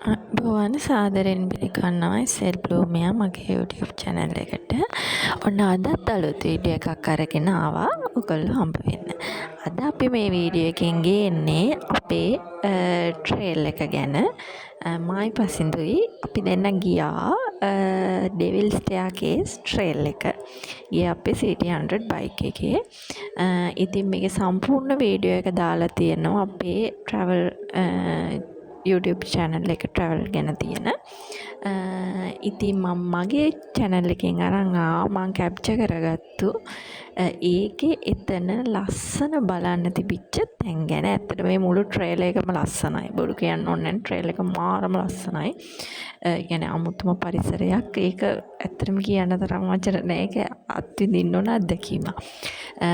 ආයුබෝවන්, සාදරයෙන් පිළිගන්නවා එස්.එල්. බ්ලූමියා මගේ YouTube channel එකට. ඔන්න අදත් අලුත් වීඩියෝ එකක් අරගෙන ආවා ඔයගොල්ලෝ හම්බ වෙන්න. අද අපි මේ වීඩියෝ එකෙන් ගේන්නේ අපේ ට්‍රේල් එක ගැන. මායි පසිඳුයි අපි දෙන්න ගියා ඩෙවිල් ස්ටෙයාකේස් ට්‍රේල් එක. ගියේ අපේ CT 100 bike එකේ. ඉතින් මේකේ සම්පූර්ණ වීඩියෝ එක දාලා තියෙනවා අපේ ට්‍රැවල් YouTube channel එක, ට්‍රැවල් ගැන තියෙන. ඉතින් මං මගේ චැනල් එකෙන් අරන් ආවා මං කැප්චර් කරගත්තු ඒකේ එතන ලස්සන බලන්න තිබිච්ච තැන් ගැන. ඇත්තටම මේ මුළු ට්‍රේල් එකම ලස්සනයි. බොරු කියන්න ඕනේ නැහැ, ට්‍රේල් එක මාරම ලස්සනයි. ඒ කියන්නේ අමුතුම පරිසරයක්. ඒක ඇත්තටම කියන්න තරම් වචන නෑ. ඒක අත්විඳින්න ඕන අත්දැකීමක්.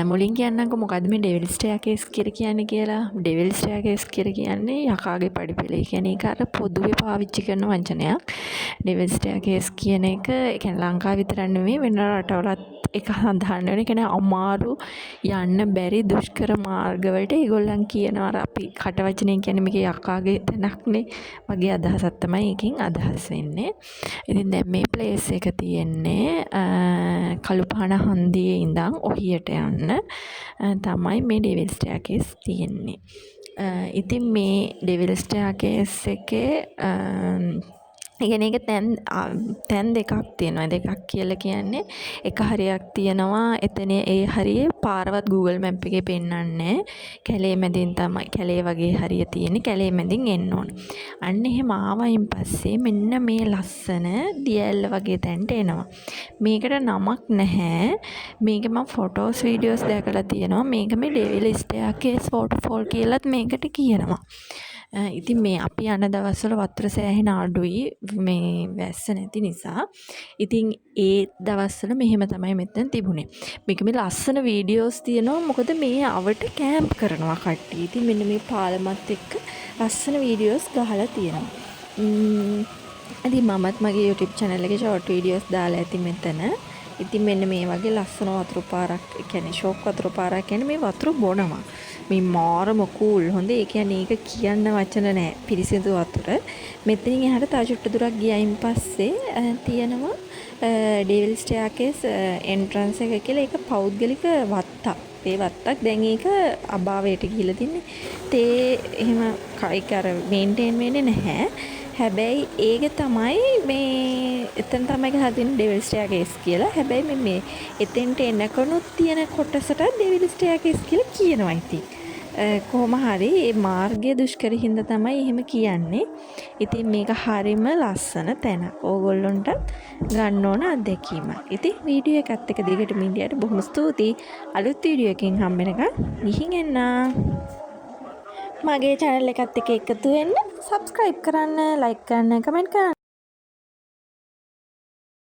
මුලින් කියන්නම්කෝ මොකද්ද මේ ඩෙවිල් ස්ටෙයාකේස් කියලා කියන්නේ කියලා. ඩෙවිල් ස්ටෙයාකේස් කියලා කියන්නේ යකාගේ පඩිපෙළ. ඒ කියන්නේ ඒක අර පොදුවේ පාවිච්චි කරන වචනයක්. ඩෙවිල් ස්ටෙයාකේස් කියන එක, ඒ කියන්නේ ලංකාවේ විතරක් නෙමෙයි, වෙන රටවලත් ඒක සඳහන් වෙන. ඒ කියන්නේ අමාරු, යන්න බැරි දුෂ්කර මාර්ගවලට ඒගොල්ලන් කියනවා. අර අපි කට වචනෙන් කියන්නේ මේක යකාගේ තැනක්නේ වගේ අදහසක් තමයි ඒකෙන් අදහස් වෙන්නේ. ඉතින් දැන් මේ ප්ලේස් එක තියෙන්නේ කළුපහන හන්දියේ ඉඳන් ඔහියට යන්න තමයි මේ ඩෙවිල් ස්ටෙයාකේස් තියෙන්නේ. ඉතින් මේ ඩෙවිල් ස්ටෙයාකේස් එකේ, ඒ කියන්නේ ඒක තැන් තැන් දෙකක් තියෙනවා. දෙකක් කියලා කියන්නේ එක හරියක් තියෙනවා එතන. ඒ හරියේ පාරවත් Google Map එකේ පෙන්නන්නේ නෑ. කැලේ මැදින් තමයි, කැලේ වගේ හරිය තියෙන්නේ. කැලේ මැදින් එන්න ඕන. අන්න එහෙම ආවයින් පස්සේ මෙන්න මේ ලස්සන දිය ඇල්ල වගේ තැනට එනවා. මේකට නමක් නැහැ. මේක මං ෆොටෝස්, වීඩියෝස් දැකලා තියෙනවා. මේක මේ ඩෙවිල් ස්ටෙයාකේස් වෝටර්ෆෝල් කියලත් මේකට කියනවා. ඉතින් මේ අපි යන දවස්වල වතුර සෑහෙන අඩුයි මේ වැස්ස නැති නිසා. ඉතින් ඒ දවස්වල මෙහෙම තමයි මෙතන තිබුණේ. මේක මේ ලස්සන වීඩියෝස් තියෙනවා, මොකද මේ අවට කෑම්ප් කරනවා කට්ටිය. ඉතින් මෙන්න මේ පාලමත් එක්ක ලස්සන වීඩියෝස් ගහලා තියෙනවා. ඉතින් මමත් මගේ YouTube channel එකේ ෂෝට් වීඩියෝස් දාලා ඇති මෙතන. ඉතින් මෙන්න මේ වගේ ලස්සන වතුර පාරක්, ඒ කියන්නේ ෂෝක් වතුර පාරක් කියන්නේ මේ වතුර බොනවා. මේ මාරම කූල්, හොඳ, ඒ කියන්නේ ඒක කියන්න වචන නෑ, පිරිසිදු වතුර. මෙතනින් එහාට තව චුට්ට දුරක් ගියයින් පස්සේ තියෙනවා ඩෙවිල් ස්ටෙයාකේස් එන්ට්‍රන්ස් එක කියලා. ඒක පෞද්ගලික වත්තක්. ඒ වත්තක් දැන් ඒක අභාවයට ගිහිල්ලා තින්නේ. තේ එහෙම ඒක අර මේන්ටේන් වෙන්නේ නැහැ. හැබැයි ඒක තමයි මේ එතන තමයි ගහලා තියෙන්නේ ඩෙවිල් ස්ටෙයාකේස් කියලා. හැබැයි මේ මේ එතෙන්ට එනකනුත් තියෙන කොටසට ඩෙවිල් ස්ටෙයාකේස් කියලා කියනවා ඉතින්. කොහොම හරි ඒ මාර්ගය දුෂ්කර හින්දා තමයි එහෙම කියන්නේ. ඉතින් මේක හරිම ලස්සන තැනක්. ඕගොල්ලොන්ටත් ගන්න ඕන අත්දැකීමක්. ඉතින් වීඩියෝ එකත් එක්ක දිගටම හිටියට බොහොම ස්තුතියි. අලුත් වීඩියෝ එකකින් හම්බ වෙනකන් ගිහින් එන්නම්. මගේ චැනල් එකත් එක්ක එකතු වෙන්න සබ්ස්ක්‍රයිබ් කරන්න, ලයික් කරන්න, කමෙන්ට් කරන්න.